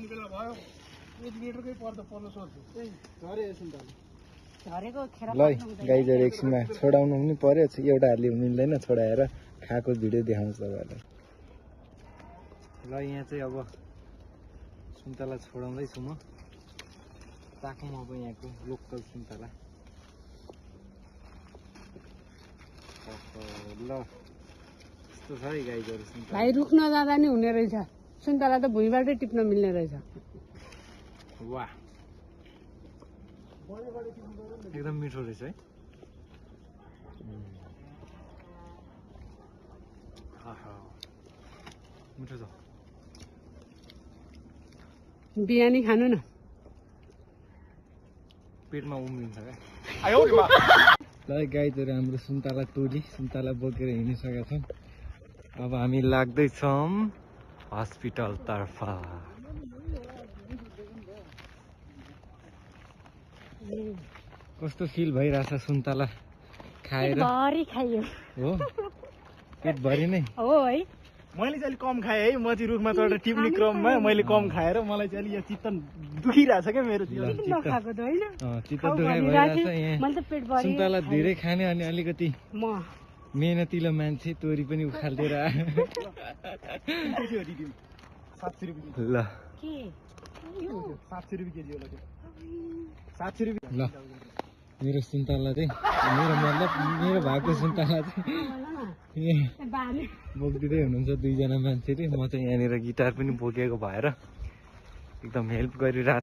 ल गाइजहरू एकछिनमा छोडाउनु पनि पर्यो एउटा हाली मिल्दैन छोडाएर खाएको भिडियो देखाउँछ तपाईँलाई ल यहाँ चाहिँ अब सुन्तला छोडाउँदैछु म ताकौँ अब यहाँको लोकल सुन्तला ल यस्तो छ है गाइजहरू सुन्तला भाइ रुख नजाँदा नि हुने रहेछ सुन्तला त भुइँबाटै टिप्न मिल्ने रहेछ वाह एकदम मिठो रहेछ है मिठो छ बिहानी खानु न पेटमा उम्रिन्छ क्या ल गाइजहरू हाम्रो सुन्तला टोली सुन्तला बोकेर हिँडिसकेका छौँ अब हामी लाग्दैछौँ हस्पिटलतर्फ कस्तो फिल भइरहेछ सुन्तला खाएर हो पेटभरि नै हो है मैले चाहिँ अलिक कम खाएँ है म चाहिँ रुखमा चढेर टिप्ने क्रममा मैले कम खाएर मलाई चाहिँ अलिक यहाँ चित्त दुखिरहेछ क्या मेरो चित्त दुखाइ भइरहेछ यहाँ सुन्तला धेरै खाने अनि अलिकति मेहनतिलो मान्छे तोरी पनि उखालिदिएर ल 700 रुपियाँ केजी होला 700 रुपियाँ ल मेरो सुन्तला चाहिँ मेरो भएको सुन्तला चाहिँ बोकिदिँदै हुनुहुन्छ दुईजना मान्छेले म चाहिँ यहाँनिर गिटार पनि बोकेको भएर एकदम हेल्प गरिरहेको